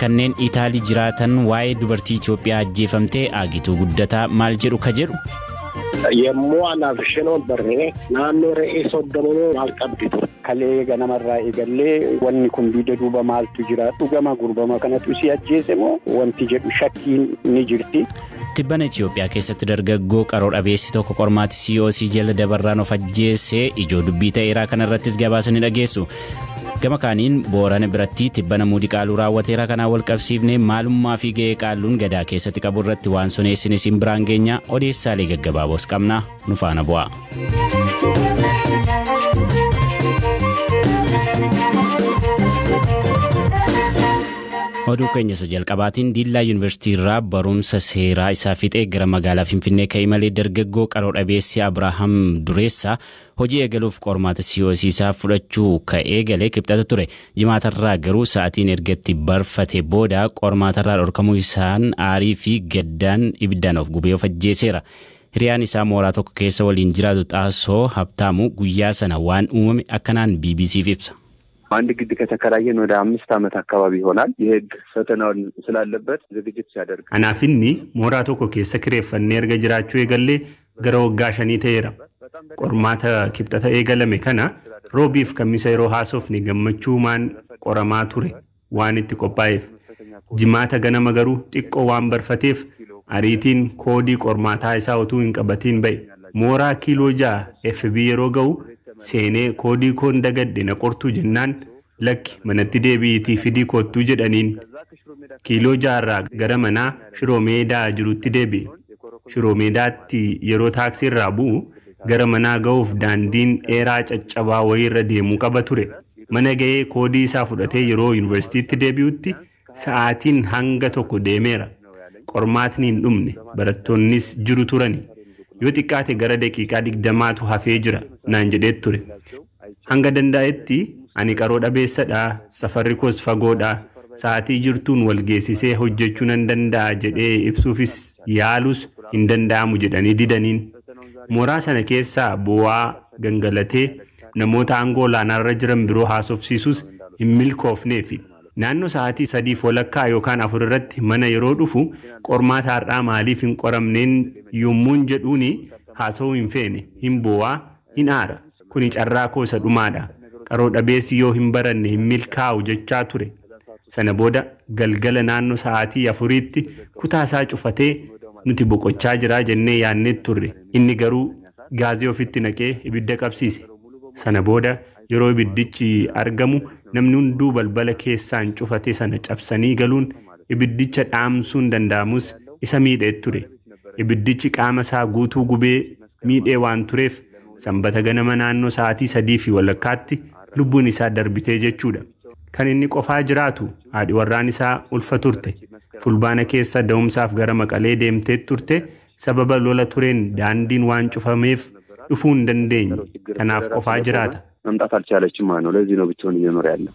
Kanneen Itaalii jiraatan waa'ee dubartii Itoophiyaa ajjeefamtee Aagituu Guddataa maal jedhu ka jedhu. Yommuu anaaf isheen ol barree naannoo re'ee 30 maal qabdi ture. Kalee ganamarraa eegallee wanni kun diida duuba maaltu jira dhugama gurbama kanatu si ajjeese moo wanti jedhu shakkiin ni jirti. Tibbana Itoophiyaa keessatti dargaggoo qaroo dhabeessi tokko qormaati COC jala dabarraan of ajjeese ijoo dubbii ta'eeraa kanarrattis gabaasa ni dhageessu. Gama kaaniin Boorana biratti tibbana muudii qaaluu raawwateera kanaan wal qabsiifnee maalummaa fi ga'ee qaalluun gadaa keessatti qabu irratti waan soneessine isin biraan geenya odeessaalee gaggabaaboos qabna nu faana bu'a. Oduu keenya isa jalqabaatiin Diillaa Yuunivarsiitii irraa barumsa seeraa isaa fixee gara magaalaa Finfinnee ka'e malee dargaggoo qaroo dhabeessi Abrahaam Dureessaa hojii eegaluuf qormaata COC isaa fudhachuu ka'ee galee kibxata ture. Jimaatarraa garuu sa'aatiin ergatti barfate booda qormaatarraa dhorkamuu isaan aarii fi gaddaan ibiddaan of gubee of ajjeeseera. Hiriyaan isaa mooraa tokko keessa waliin jiraatu Xaasoo Habtaamuu guyyaa sana waan uumame akkanaan BBCf ibsa. አንድ ግቢ ከተከራየን ወደ 5 ዓመት አካባቢ ይሆናል። የህግ ፈተናውን ስላለበት ዝግጅት ሲያደርግ Anaaf inni mooraa tokko keessa kireeffannee erga jiraachuu eegallee gara waggaa 5 ta'eera. Qormaata kibxata eegalame kana roobiif kamisa yeroo haasofne gammachuumaan qoramaa ture waan itti qophaa'eef. Jimaata ganama garuu xiqqoo waan barfateef ariitiin koodii qormaataa isaa utuu hin qabatiin ba'e. Mooraa kiiloo 6 FB yeroo ga'u seenee koodii koon dagadhe na qortuu jennaan lakki manatti deebi'iitii fidii koottuu jedhaniin. Kiiloo 6 irraa gara manaa Shiroo Meedaa jirutti deebi'e. Shiroo Meedaatti yeroo taaksii irraa bu'u gara manaa ga'uuf daandiin dheeraa caccabaa wayiirra deemuu qaba ture. Mana ga'ee koodii isaa fudhatee yeroo yuunivarsiitiitti deebi'utti sa'aatiin hanga tokko deemeera. Qormaatni hin dhumne barattoonnis jiru turani. Yoo xiqqaate gara daqiiqaa 20tu hafee jira naan jedhee ture. Hanga danda'etti ani qaroo dhabeessadha, safarri koos fagoodha, sa'aatii jirtuun wal geessisee hojjechuu nan danda'a jedhee ibsuufis yaalus hin danda'amu jedhanii didaniin. Mooraa sana keessaa bu'aa gangalatee namoota aangoo olaanaarra jiran biroo haasofsiisus hin milkoofneefi. Naannoo sa'aatii 3:30 yookaan 4 irratti mana yeroo dhufu qormaata har'aa maaliif hin qoramneen yommuun jedhuuni haasa'uu hin feene, hin boo'aa, hin aara. Kuni carraa koo isa dhumaadha. Qaroo dhabeessi yoo hin baranne hin milkaa'u jechaa ture. Sana booda galgala naannoo sa'aatii 4tti kutaa isaa cufatee nuti boqochaa jiraa jennee yaannee turre. Inni garuu gaazii ofitti naqee ibidda qabsiise. Sana booda yeroo ibiddichi argamu namni hunduu balbala keessaan cufate sana cabsanii galuun ibiddicha dhaamsuun danda'amus isa miidhee ture. Ibiddichi qaama isaa guutuu gubee miidhee waan tureef sanbata ganama naannoo sa'aatii 3:15tti lubbuun isaa darbitee jechuudha. Kan inni qofaa jiraatu haadhi warraan isaa ulfa turte. Fulbaana keessa da'umsaaf gara Maqalee deemtee turte. Sababa lola tureen daandiin waan cufameef dhufuu hin dandeenye. Kanaaf qofaa jiraata. መምጣት አልቻለችም ማለት ነው። ለዚህ ነው ብቻውን እየኖረ ያለው።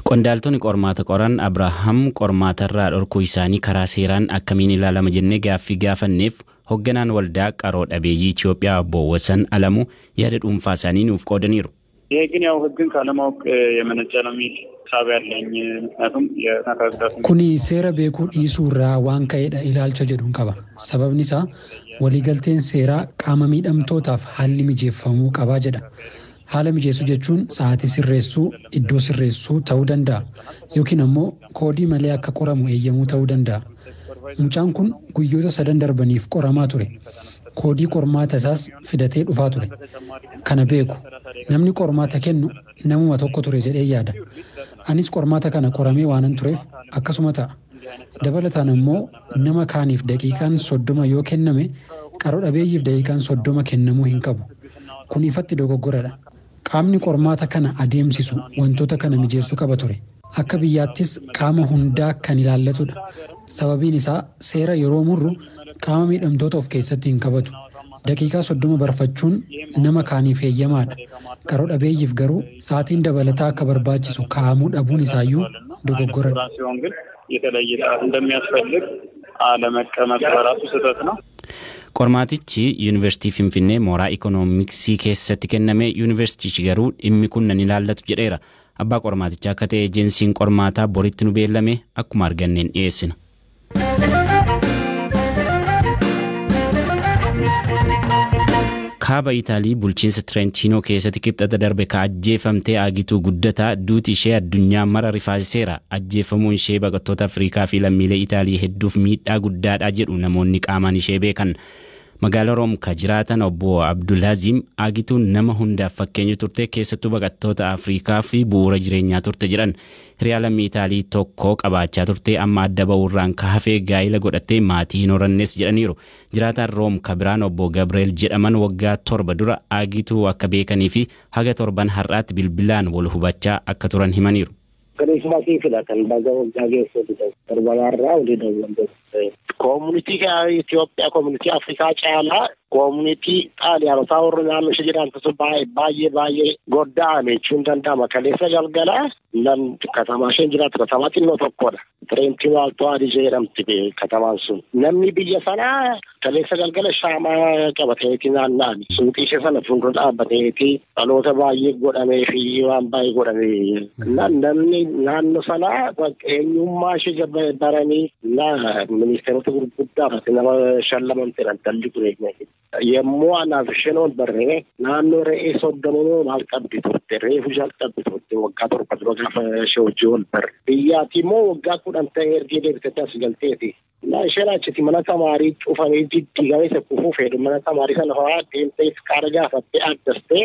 Qondaaltonni qormaata qoran Abrahaam qormaatarraa dhorkuu isaanii karaa seeraan akkamiin ilaalama jennee gaaffii gaafanneef hoogganaan waldaa qaroo dhabeeyyii Itoophiyaa obbo Wasan Alamuu yaada dhuunfaa isaanii nuuf qoodaniiru. ይሄ ግን ያው ህግን ካለማወቅ የመነጨ ነው የሚል ሀሳብ ያለኝ። ምክንያቱም የአካል ጉዳት Kuni seera beekuu dhiisuu irraa waan ka'eedha ilaalcha jedhuun qaba. Sababni isaa waliigalteen seeraa qaama miidhamtootaaf haalli mijeeffamuu qabaa jedha. Haala mijeessuu jechuun sa'aatii sirreessuu, iddoo sirreessuu ta'uu danda'a. Yookiin ammoo koodii malee akka qoramu eeyyamuu ta'uu danda'a. Mucaan kun guyyoota 3 darbaniif qoramaa ture. Koodii qormaata isaas fidatee dhufaa ture. Kana beeku. Namni qormaata kennu namuma tokko ture jedhee yaada. Anis qormaata kana qoramee waanan tureef akkasuma ta'a. Dabalataan ammoo nama kaaniif daqiiqaan 30 yoo kenname qaroo dhabeeyyiif daqiiqaan 30 kennamuu hin qabu. Kun ifatti dogoggoradha. Qaamni qormaata kana adeemsisu wantoota kana mijeessuu qaba ture. Akka biyyaattis qaama hundaa kan ilaallatudha. Sababiin isaa seera yeroo murru qaama miidhamtoota of keessatti hin qabatu. Daqiiqaa 30 barfachuun nama kaaniif eeyyamaadha. Qaroo dhabeeyyiif garuu sa'aatiin dabalataa akka barbaachisu kaa'amuu dhabuun isaayyuu dogoggoradha. የተለየ ሰዓት እንደሚያስፈልግ አለመቀመጥ በራሱ ስህተት ነው። Qormaatichi Yuunivarsiitii Finfinnee mooraa Ikoonomiksii keessatti kenname. Yuunivarsiitichi garuu dhimmi kun nan ilaallatu jedheera. Abbaa qormaatichaa akka ta'e ejensiin qormaataa boritti nu beellame akkuma arganneen dhiyeessina. Kaaba Itaalii bulchiinsa Tirentiinoo keessatti Kibxata darbe ka ajjeefamtee Aagituu Guddataa duuti ishee addunyaa mara rifaasiseera. Ajjeefamuun ishee baqattoota Afrikaa fi lammiilee Itaalii hedduuf miidhaa guddaadha jedhu namoonni qaamaan ishee beekan. Magaalaa Room ka jiraatan obbo Abdulhaziim Aagituun nama hundaaf fakkeenya turte, keessattuu baqattoota Afrikaa fi bu'uura jireenyaa turte jedhan. Hiriyaa lammii Itaalii tokko qabaachaa turte, amma adda ba'uurraan ka hafee gaa'ila godhattee maatii hin horannes jedhaniiru. Jiraataan Room ka biraan obbo Gabriel jedhaman waggaa 7 dura Aagituu akka beekanii fi haga torban har'aatti bilbilaan wal hubachaa akka turan himaniiru. Kirismasiifidha kan baga waggaa geessu torbanarraa olii dawwan. Community Itoophiyaa, community Afrikaa caalaa community Xaaliyaanotaa warra naannoo ishee jedhamtu baay'ee baay'ee godda'ame jechuun danda'ama. Kaleessa galgala nan katamaa isheen jiraattu katamaa xinnoo tokkodha. Tireentinoo Alto Adige jedhamti katamaan sun. Namni biyya sanaa kaleessa galgala shaamaa qabateeti naanna'ani. Suuqii ishee sana fuuldura dhaabbateeti dhaloota baay'ee godhamee fi waan baay'ee godhamee. Namni naannoo sanaa eenyummaa ishee baranii ministeerota gurguddaa nama shallaman dalli kun. Yommuu anaaf isheen ol barree naannoo re'ee 30 maal qabdi turte, reefu jalqabdi turte waggaa 7 dura gaafa ishee hojii ol barre. Biyyaatti immoo waggaa 10 ta'ee ergee deebitee as galteeti. Isheen achitti mana tamaarii cufamee diddiigamee isa kufuu fedhu mana tamaarii sana ho'aa deemtee qaara gaafattee addastee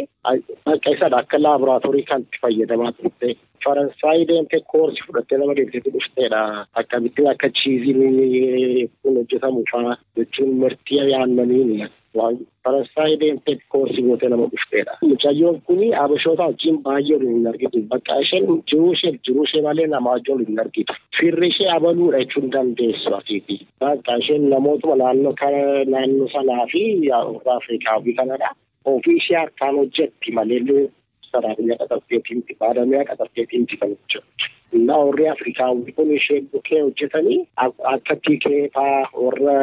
bakka isadha akka laaboraatoorii kan itti fayyadamaa turte. Faransaayii deemtee koorsii fudhattee nama deebitee dhufteedha. Akkamittiin akka chiiziin kun hojjetamu fa'aa jechuun murtii aannaniini. Faransaayii deemtee koorsii gootee nama dhufteedha. Mucayyoon kun abashoota wajjin baay'ee waliin hin argitu. Bakka isheen jiruu ishee jiruu ishee malee nama wajjin waliin hin argitu. Firri ishee abaluudha jechuun dandeessu asiiti. Bakka isheen namootuma naannoo naannoo sanaa fi warra Afrikaa kanadha. Ofii ishee harkaan hojjetti malee saraafina qaxarteetiin baadamee qaxarteetiin kan hojjettu. Na warri Afrikaa kun ishee bukkee hojjetanii akka tiikee fa'aa warra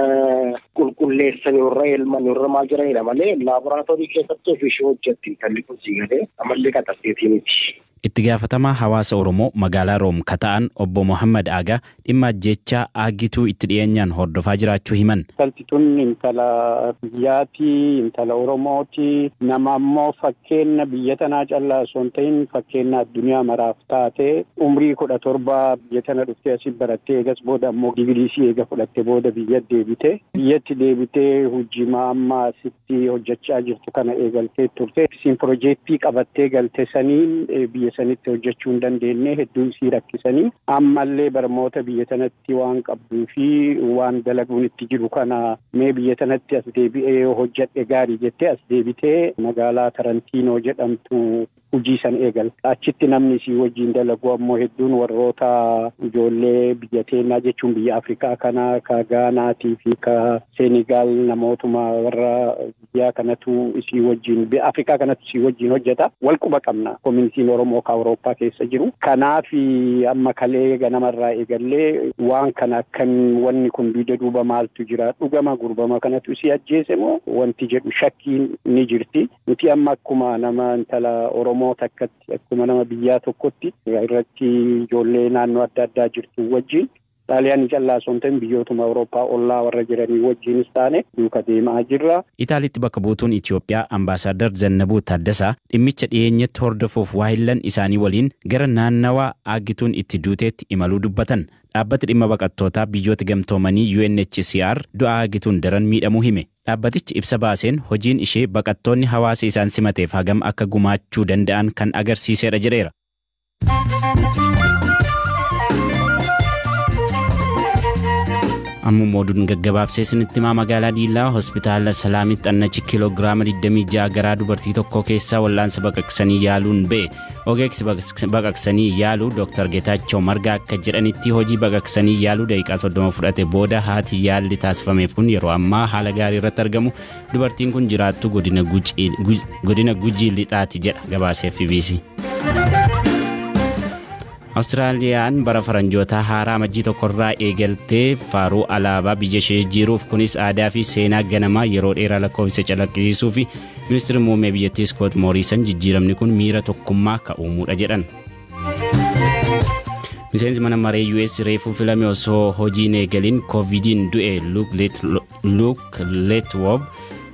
qulqulleessanii warra elman warra maal jiranidha malee laaboraatoorii keessatti ofii ishee hojjetti intalli kun siigalee amallee qaxarteetii miti. Itti gaafatamaa hawaasa Oromoo magaalaa Room ka ta'an obbo Muhammad Aagaa dhimma ajjechaa Aagituu itti dhiyeenyaan hordofaa jiraachuu himan. Intalti tun intala biyyaati, intala Oromooti. Nama ammoo fakkeenya biyya tanaa callaa osoo hin ta'in fakkeenya addunyaa maraaf taate, umrii 17 biyya tana dhuftee asii barattee, eegas booda ammoo digirii isii eega fudhatte booda biyya deebite. Biyyatti deebitee hojii amma asitti hojjechaa jirtu kana eegaltee turte. Isiin piroojeektii qabattee galte saniin biyya sanitti hojjechuu hin dandeenye, hedduu isii rakkisanii, ammallee barmoota biyya tanatti waan qabduu fi waan dalaguun itti jiru kana mee biyya tanatti as deebi'ee hojjedhe gaarii jettee as deebitee magaalaa Tarantiinoo jedhamtu hojii san eegalte. Achitti namni isii wajjin dalagu ammoo hedduun warroota ijoollee biyya teenyaa jechuun biyya Afrikaa kana ka Gaanaatii fi ka Senegaal, namootuma warra biyya kanatu isii wajjin, biyya Afrikaa kanatu isii wajjin hojjeta. Wal quba qabna koominitiin Oromoo ka Awurooppaa keessa jiru. Kanaaf amma kalee ganamarraa eegallee waan kana akkan wanni kun dugda duuba maaltu jira, dhugama gurbama kanatu isii ajjeese moo wanti jedhu shakkiin ni jirti. Nuti amma akkuma nama intala Oromoo takkatti, akkuma nama biyyaa tokkotti irratti ijoollee naannoo adda addaa jirtu wajjin, Xaaliyaanii callaa osoo hin ta'in biyyootuma Awurooppaa ollaa warra jiranii wajjinis taane duuka deemaa jirra. Itaaliitti bakka buutuun Itoophiyaa Ambaasaadar Zannabuu Taaddasaa dhimmicha dhiyeenyatti hordofuuf waahillan isaanii waliin gara naannawaa Aagituun itti duuteetti imaluu dubbatan. Dhaabbati dhimma baqattootaa biyyoota gamtoomanii UNHCR du'a Aagituun daran miidhamuu hime. Dhaabbatichi ibsa baaseen hojiin ishee baqattoonni hawaasa isaan simateef hagam akka gumaachuu danda'an kan agarsiisedha jedheera. Amma oduun gaggabaabsee isinitti himaa. Magaalaa Diillaa hospitaala Salaamitti xannachi kiiloogiraama 26 garaa dubartii tokko keessaa wal'aansa baqaqsanii yaaluun ba'e. Ogeessi baqaqsanii yaaluu Dr. Geetaachoo Margaa akka jedhanitti hojii baqaqsanii yaaluu daqiiqaa 30 fudhate booda haati yaalli taasifameef kun yeroo ammaa haala gaarii irratti argamu. Dubartiin kun jiraattu godina Gujii Lixaati jedha gabaasee FBC. Awustiraaliyaan bara faranjootaa haaraa Amajjii 1rraa eegaltee faaruu alaabaa biyya ishee jijjiiruuf, kunis aadaa fi seenaa ganamaa yeroo dheeraa lakkoofsa calaqqisiisuu fi ministeerri muummee biyyattii Iskoot Mooriisan jijjiiramni kun miira tokkummaa ka uumuudha jedhan. Miseensi mana maree US reefuu filame osoo hojiin eegaliin Covidiin du'e Luke Letwob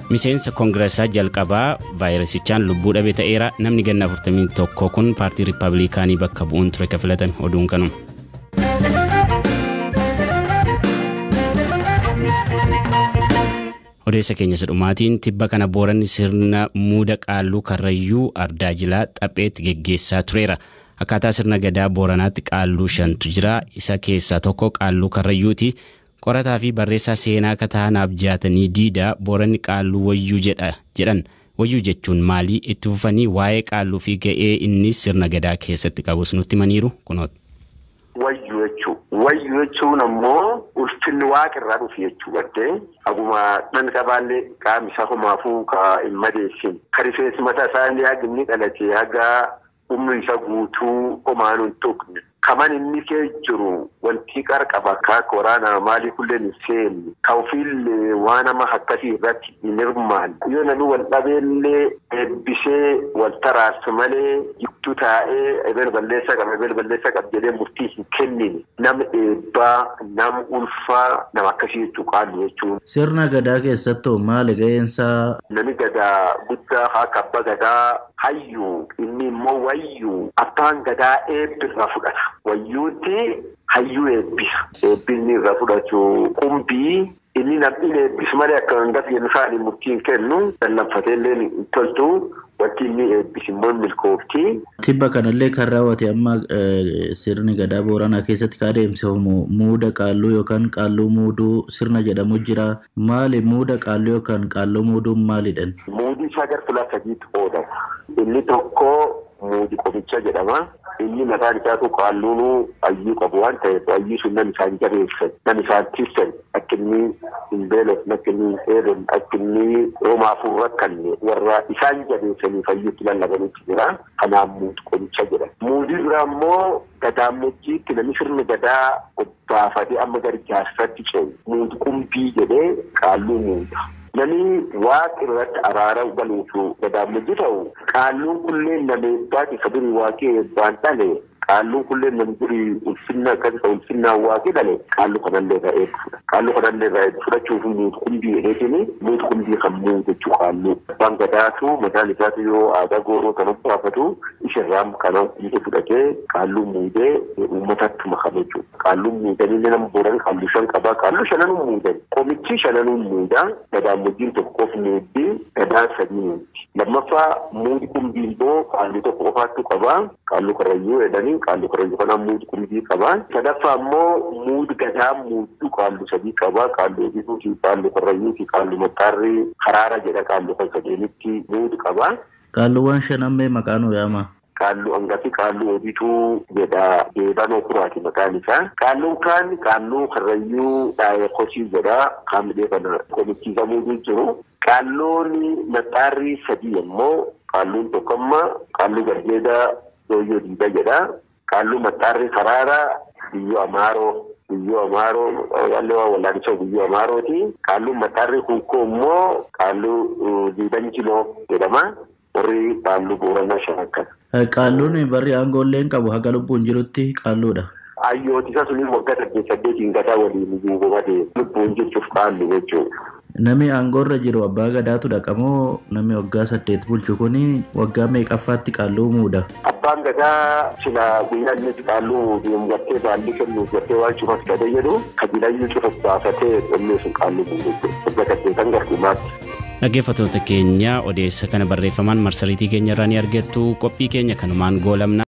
miseensa koongireesaa jalqabaa vaayirasichaan lubbuu dhabe ta'eera. Namni ganna 41 kun paartii Riippaabilikaanii bakka bu'uun ture kan filatame. Oduun kanuma. Odeessa keenya isa dhumaatiin tibba kana Booranni sirna muuda qaalluu Karrayyuu Ardaajilaa Xapheetti geggeessaa tureera. Akkaataa sirna gadaa Booranaatti qaalluu 5tu jira. Isa keessaa tokko qaalluu Karrayyuuti. Qorataa fi barreessaa seenaa akka ta'an abjaatanii diidaa Booranni qaalluu wayyuu jedhan. Wayyuu jechuun maalii? Itti fufanii waa'ee qaalluu fi ga'ee inni sirna gadaa keessatti qabus nutti himaniiru kunooti. Wayyuu jechuun. Wayyuu jechuun ammoo ulfinni waaqarraa dhufu jechuu gartee akkuma dhan qabaallee qaamni isaa homaafuu ka hin madeessin. Ka rifeensi mataa isaa illee haga inni dhalate haga humni isa guutuu homaan hin tuqne. Kaman inni kee jiru wanti qarqaba akka waraanaa maalii kulleen hin seenne. Ka ofiillee waan nama akkasii irratti hin hirmaanne. Yoo namni wal dhabeellee eebbisee wal taraarsu malee jidduu taa'ee ebel balleessaa qaba ebel balleessaa qaba jedhee murtii hin kennine. Nama eebbaa, nama ulfaa, nama akkasii jechuu qaallu jechuun. Sirna gadaa keessattuu maali ga'eensaa? Namni gadaa guddaa akka abbaa gadaa hayyuu inni immoo wayyuu abbaan gadaa eebbirraa fudhata. Wayyuutti hayyuu eebbisa. Eebbisni irraa fudhatu qumbii inni namni eebbisu malee akka hangafa jennu isaanii murtii hin kennu dallanfatee illee hin toltu wanti inni eebbisu immoo milkoofti. Tibba kanallee kan raawwate amma sirni gadaa Booranaa keessatti kan adeemsifamu muuda qaalluu yookaan qaalluu muuduu sirna jedhamu jira. Maali muuda qaalluu yookaan qaalluu muuduun maalidhan? Muudii isaa gara fuula sadiitti qoodama. Inni tokko muudi qomicha jedhama. Inni mataan isaatu qaalluun hayyuu qabu waan ta'eef hayyuu sun nam isaan jabeessan, nam isaan tirsan, akka inni hin beelofne, akka inni hin dheedonne, akka inni homaafuu hin rakkanne warra isaan jabeessaniif hayyuutti lallabanitti jira. Kanaaf muudi qomicha jedhama. Muudii biraa immoo gadaamojjiitti namni sirni gadaa obbaafatee amma gara jaarsatti ce'u muudi qumbii jedhee qaalluu muuda. Namni waaqa irratti araara galuuf gadaamojji ta'u qaalluun kunneen nama eebbaati ka durii waaqii eebbaan dhale qaalluun kunneen nama durii ulfinna akkas ta'u ulfinnaan waaqii dhale qaalluu kanallee irraa eebbu fudha. Qaalluu kanallee irraa eebbu fudhachuuf muudu qumbii jedheetini muudu qumbii kan muudu jechuu qaalluu. Abbaan gadaatu mataan isaatu yoo aadaa gooroo kan obbaafatu isirraa kana qumbii fudhatee qaalluu muudee uummatatti makame jechuudha. Qaalluun muudanii nama Booran qaalluu 5 qabaa qaalluu 5 muudan. Qomichi 5 muudaa gadaamojjiin tokkoof muudii gadaa 3 muudi. Lammaffaa muudi qumbii immoo qaalluu tokko qofaattu qabaa qaalluu Karrayyuu jedhanii qaalluu Karrayyuu kanaa muudi qumbii qabaa. Sadaffaa immoo muudi gadaa muuddu qaalluu 3 qabaa qaalluu Eebituu fi qaalluu Karrayyuu fi qaalluu Mattaarrii Karaara jedha qaalluu kan sadeenitti muudi qabaa. Qaalluuwwan 5 mee maqaa nuu yaama? Qaalluu hangafi qaalluu Eebituu jedha Deebanoo Kuraati maqaan isaa. Qaalluun kaan qaalluu Karrayyuu Dhaayee Kosii jedha qaamni kana qomichiisamuu jiru. Qaalluun Mattaarrii 3 immoo qaalluun tokkomma qaalluu Garjeedaa Dooyyoo Diidaa jedha. Qaalluu Mattaarrii Karaara Biyyoo Amaaroo Biyyoo Amaaroo qaaluu Wallaanisoo Biyyoo Amaarooti. Qaalluun Mattaarrii Kuukoo immoo qaalluu Diidan Jiloo jedhama. Warri qaalluu Booranaa 5 akkana. Qaalluun barri aangoollee hin qabu haga lubbuun jirutti qaalluudha. Hayyooti isa suniin waggaa 8 gadaa waliin guutumate lubbuun jechuuf qaallu jechuudha. Namni aangoorra jiru abbaa gadaatu dhaqamoo namni waggaa 8 bulchu kuni waggaa meeqaffaatti qaalluu muuda? Abbaan gadaa sila guyyaa inni qaalluu muudu gartee baalli kennuuf gartee waan cufas gadee jedhu kabilayyuu cufas baafatee dhumee sun qaalluu muudu jechuudha. Waggaa 8 gargumaatti. Dhaggeeffattoota keenya odeessa kana barreeffamaan marsariitii keenya irraa ni argattu. Qophii keenya kanumaan goolamna.